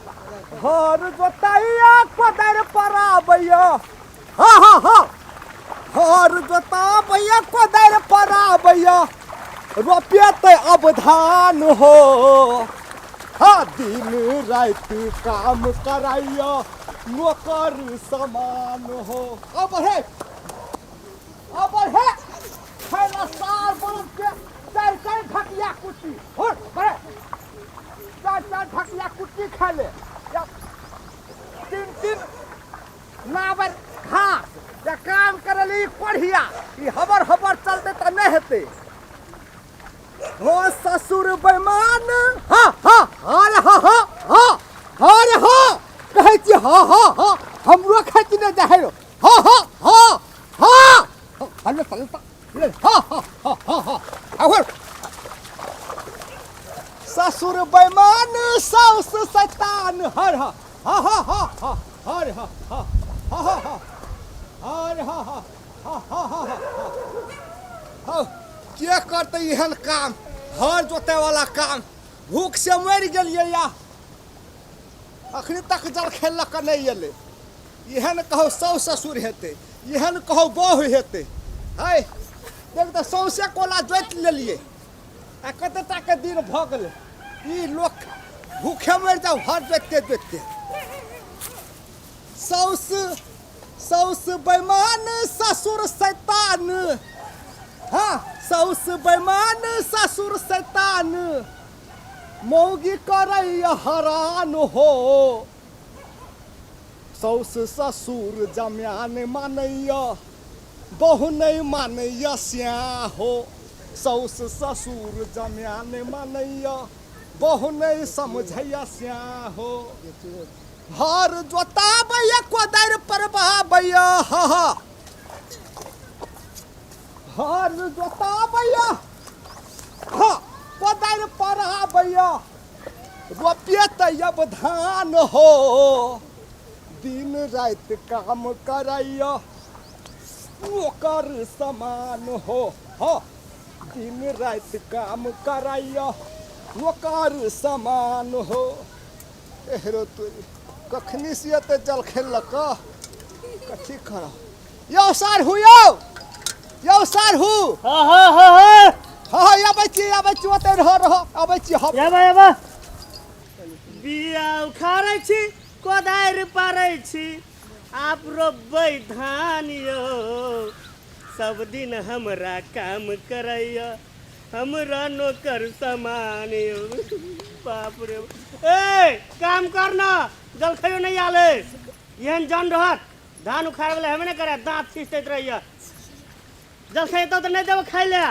हर जोतैया कोदारि पराबैया हाँ हाँ हाँ हर जोताबैया कोदारि पराबैया रोपेतै अब धान हो हाँ दिन राति काम कराइया नौकर समान हो अब हे अब हे खैला सार बरस के चारि चारि ढकिया कुट्टी हो बड़े चारि चारि ढकिया कुट्टी खा ले या तीन तीन नाबर घास या काम करल ई कोढ़िया ई हबर हबर चलते तऽ नहि हेतै हो ससुर बेमान हाँ हाँ हाँ रे हाँ हाँ हाँ हाँ रे हाँ कहै छी हाँ हाँ हाँ हमरो खाइ छी नहि जाहे रो हाँ हाँ हाँ हाँ हल्ले हल्ले हाँ हाँ हाँ हाँ हाँ आवर ससुर बेमान साउस शैतान हर हा हा हा हा हा हर हा हा हा हा हा हर हा हा हा हा हा हा हा के करतै एहन काम हर जोतै वाला काम भूख से मरि गेलियै या अखनी तक जलखै लऽ कऽ नहि एलै एहन कहू साउस ससुर हेतै एहन कहू बहु हेतै है देख तऽ सौंसे कोला जोति लेलियै आ कते टाके दिन भऽ गेलै ई लोक भूखे मरि जाउ हर जोतिते जोतिते साउस साउस बेमान ससुर शैतान हाँ साउस बेमान ससुर शैतान मौगी करैया हरान हो साउस ससुर जमाया नहि मानैया बहु नहि मानैया स्या हो साउस ससुर जमाया नहि मानैया बहु नहि समझैया स्या हो हर जोताबैया कोदारि परबाबैया हा हा हर जोताबैया हाँ कोदारि पराबैया रोपिए तऽ अब धान हो दिन राति काम करैया ओकर समान हो हाँ दिन राति काम करैया ओकर समान हो एहरो तोरी कखनी से एते जलखै लऽ कऽ कथी करब यौ साढ़ू यौ यौ साढ़ू हाँ हाँ हाँ हाँ हँ हँ अबै छी अबै छी ओतै रह रह अबै छी हम आबा आबा बिया उखाड़ै छी कोदारि पारै छी आप रोपबै धान यौ सब दिन हमरा काम करैया हमरा नौकर समान यौ बाप रे ए काम कर ना जलखैयो नहीं आले एहन जन रहत धान उखाड़े वाला हेबे नहि करे दाँत खींचते रहैया जलखै एतौ तऽ नहि देबो खाइ लए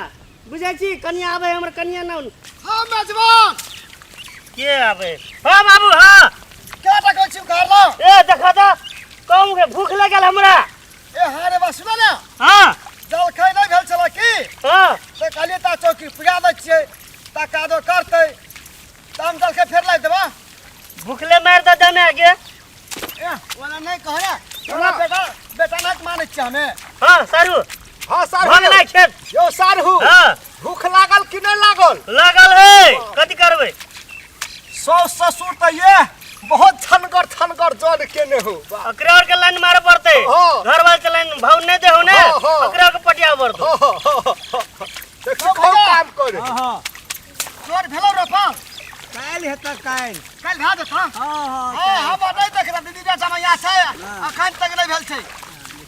बुझै छी कनिया आबै हमर कनिया ना हाँ मेजबान के आबै हाँ बाबू हाँ क्या टका छी उखाड़ लो ए देखा तऽ कहूँ के भूख लागल हमरा ए हाँ रे बा सुन ना हाँ जलखै नहि भेल छल की हाँ तऽ कहलियै ता चौकी पुरा दै छियै ता कादो करतै तऽ हम जलखै फेर लागि देबा भूखले मारि दऽ दमे गे ए ओना नहि कह ने तोरा बेटा बेटा नहि मानै छियै हमे हाँ सारू हाँ साढ़ू भऽ गेलै खेत यौ साढ़ू हाँ भूख लागल कि नहि लागल लागल है कथी करबै साउस ससुर तऽ ये बहुत छनगर छनगर जन केने हो ओकरा और के लाइन मारे पड़तै हाँ। घर वाले के लाइन भाव नहीं देहो ने हाँ, हाँ। ओकरा के पटिया पड़तौ देखी खूब काम करे हाँ हाँ चोर भेलो रोपा काल्हि हेतऽ काल्हि काल्हि भए जेतऽ हाँ हाँ हाँ हम नहि देख रहल दीदी जे समय छै अखन तक नहि भेल छै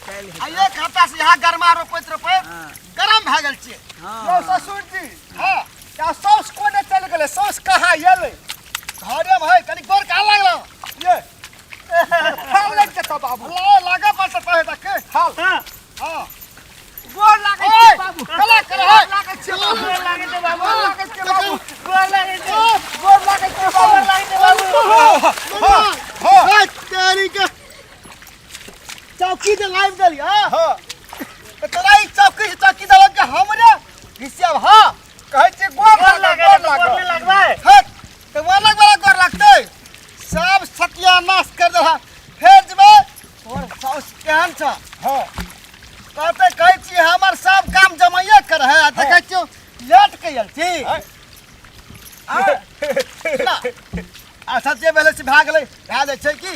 काल्हि आ एक हफ्ता से यहाँ गरमा रोपैत रोपैत हाँ। गरम भए गेल छियै हाँ यौ ससुर जी हाँ या साउस कोने चलि गेलै साउस कहाँ एलै घरे में है कनी गोर कहाँ लागल ये खाल लागि जेतौ बाबू ला लागऽ पड़तै तहे तक खाल हाँ हाँ गोर लागै छै बाबू कला कर है लागै छै बाबू गोर लागै छै बाबू गोर लागै छै बाबू गोर लागै छै गोर लागै छै बाबू गोर लागै छै बाबू हाँ हाँ तेरी के चौकी जे लाइव देली हाँ हाँ तोरा ई चौकी से चौकी देलक के हमरे हिसाब हाँ कहै छै गोर गोर लागै लागै गोर गोर लागै नहि लगबै हट तऽ वाला वाला गोर लगतै सब सत्यानाश कर देला फेर जेबै तोर साउस केहन छ हाँ कहते कहै छी हमर सब काम जमाइए कर है आ देखै छियौ लेट के आयल छी हाँ। आ, ना अच्छा जे भेलै से भए गेलै, भए जाइ छै की।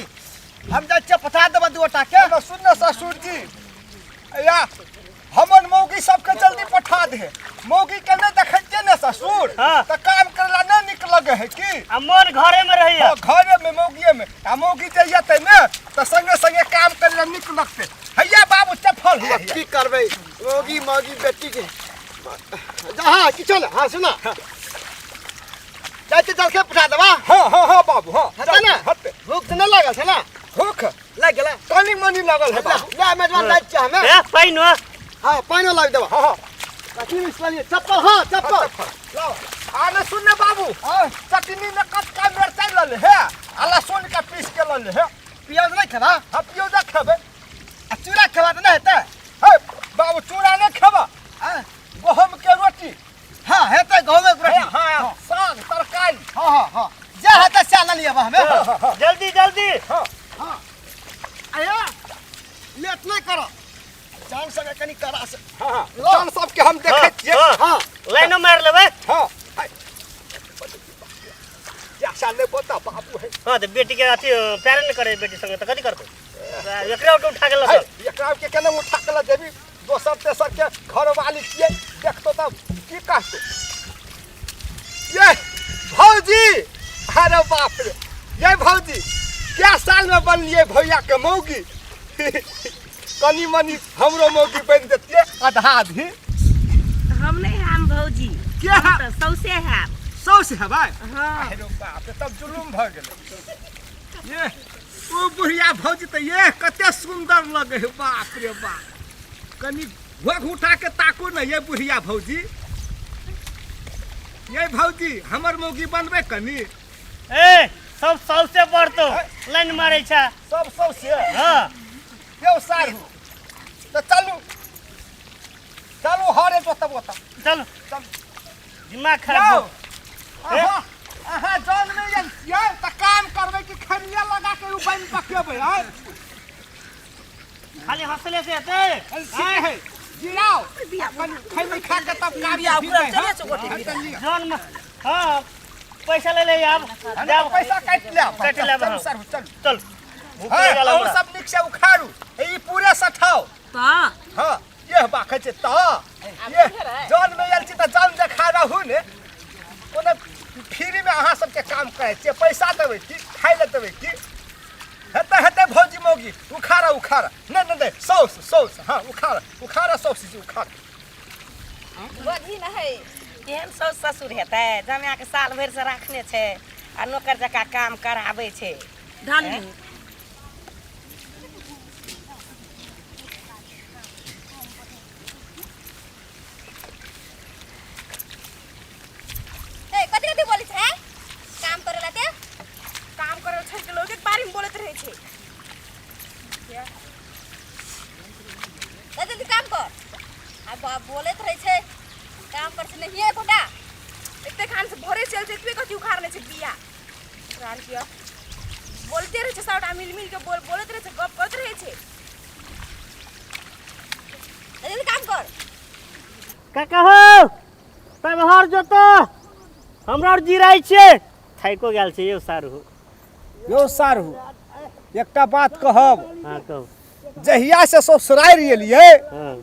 हम जाइ छियै पठा देबै दू गोटा के। ना सुन ना ससुर जी, या हमर मौगी सबके जल्दी पठा दे। मौगी के नहीं देखै छियै ने ससुर, हाँ। तऽ काम करला नहीं नीक लगे है की। आ मन घरे में रहैया। हाँ, घरे में मौगिए में, आ मौगी जे जेतै ने तऽ संगे संगे काम करला नीक लगतै। हैया बाबू चप्पल हुआ। की करबै मौगी मौगी बेटी के। हाँ किछो ने। हाँ सुना, जाइ छियै जलखै पठा देबा। हाँ हाँ हाँ बाबू हाँ। हेतै ने? हेतै। भूख तऽ नहि लागल छै ने? भूख लागि गेलै? कनी मनी लगल है बाबू। ले मेजबान, जाइ छियै हमे। ए पानि। हाँ पानिओ लाबि देबा। हाँ हाँ। कथी मिसलियै? चप्पल। हाँ चप्पल। लाओ आने। सुन ने बाबू, चटनी में कचका मिरचाई लऽ ले हे आ लहसुन के पीस के लऽ ले हे। प्याज नहि खेबा? हाँ प्याज खेबै। आ चूड़ा खेबा तऽ नहि हेतै? हे बाबू चूड़ा नहि खेबा। हाँ। गहूम के रोटी। हाँ हेतै गहूँमे के रोटी। हाँ साग तरकारी। हाँ हाँ हाँ जे हेतै सएह लऽ लिअ हमे। जल्दी जल्दी। हाँ। हाँ आया, लेट नहि करऽ, जान संगे कनि कड़ा से। हाँ जान सबके हम देखै छियै। हाँ। लाइनो मारि लेबै। हाँ या साले बता बाबू है। हाँ तऽ बेटी के अथी प्यारे नहि करे बेटी संगे तऽ कथी करतै? एकरा उठा के लऽ है, चल। एकरा के केना उठा के लऽ जेबी? दोसर तेसर के घरवाली छियै, देखतो तब की कहतो। ये भौजी, अरे बाप रे, ये भौजी क्या साल में बनलिए भैया के मौगी? कनी मनी हमरो मौगी बनि देतियै आधा आधी। हम नहीं हम भौजी। के हम है? तऽ सौसे हैब। सौस हेबै? हाँ। अरे बाप रे, तब जुलुम भऽ गेलै। ये ओ बुढ़िया भौजी तऽ ये कते सुन्दर लगे है, बाप रे बाप। कनी घोघ उठा के ताकू ने ये बुढ़िया भौजी। ये भौजी हमर मौगी बनबै कनी? ए सब सौसे पड़तो लाइन मारै छै। सब सौसे? हाँ। यौ साढ़ू तऽ चलू चलू, हरे जोतब ओतऽ। चल। चल। दिमाग खराब यौ हो। अहाँ अहाँ जौन नहि आयल छियै तऽ काम करबै कि खनिया लगा के उ बनि पकेबै? आँय खाली हंसले से हेतै? ठीक है, जिराउ कनि खैनी खा के तब काम फिरबै, हाँ? जौन हाँ पैसा ले ले आब। जाओ पैसा काटि लेब। काटि लेब, चलू। हाँ। सर चलू। चल भूख हाँ, लागल अहूँ हमरा। सब नीक से उखाड़ू, ई पूरे सठाउ। तऽ हाँ ये बाखै छै तऽ ये जौन में आयल छी तऽ जौन देखा रहू ने। कोनो फ्री में अहाँ सबके काम करै छियै? पैसा देबै की खाइ लए देबै की? हेतै हेतै भौजी मौगी, उखाड़ उखाड़। नहि नहि नहि, सौस सौस। हाँ उखाड़ उखाड़, सौस जी उखाड़। बजी न है केहन साउस ससुर हेतै, जमाके साल भरि से राखने छै आ नौकर जकाँ काम कराबै छै। ढाली। ए कथी कथी बोलै छै काम करेला ते? काम करे छोड़ के लोग के बारे में बोलत रहे छै। जल्दी जल्दी काम कर आ बाप बोलैत रहै छै काम कर से नहिए एकोटा। एते खान से भोरे चल छै, एतबे कथी उखाड़ने छै बिया रान किया बोलते रहे छै। सबटा मिल मिल के बोल बोलत रहे छै, गप करत रहे छै। जल्दी जल्दी काम कर। काका हो तब हर जोतो, हमरा आर जिराइ छियै, थाइको गेल छै यौ सारू। यौ साढ़ू, एकटा बात कहब? हाँ कहू। जहिया से ससुरारि एलियै हाँ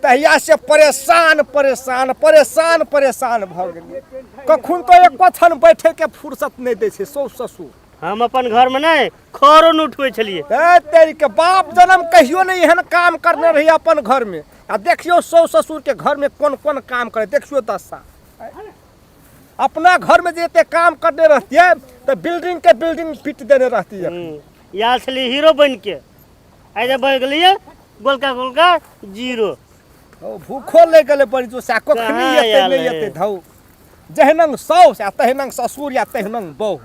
तहिया से परेशान परेशान परेशान परेशान भऽ गेलियै। कखन तऽ एको क्षण बैठे के फुर्सत नहि दै छै साउस ससुर। हम अपन घरमे नहि खरो नहि उठबै छलियै। ए तेरी के बाप जन्म, कहियो नहि एहन काम करने रही अपन घर में, आ देखियो साउस ससुर के घर में कोन कोन काम करे। देखियो दशा। अपना घर में जे एते काम करने रहतियै तऽ बिल्डिंग के बिल्डिंग पीट देने रहतियै। आयल छलियै हीरो बनि के, आइ जे बनि गेलियै गोलका गोलका जीरो। ओ भूखो लागि गेलै बड़ी जोर से, आ कखनी कहाँ एतै आयल नहि है? एतै। धौ, जहनंग साउस आ तहिनंग ससुर या तहिनंग बहू।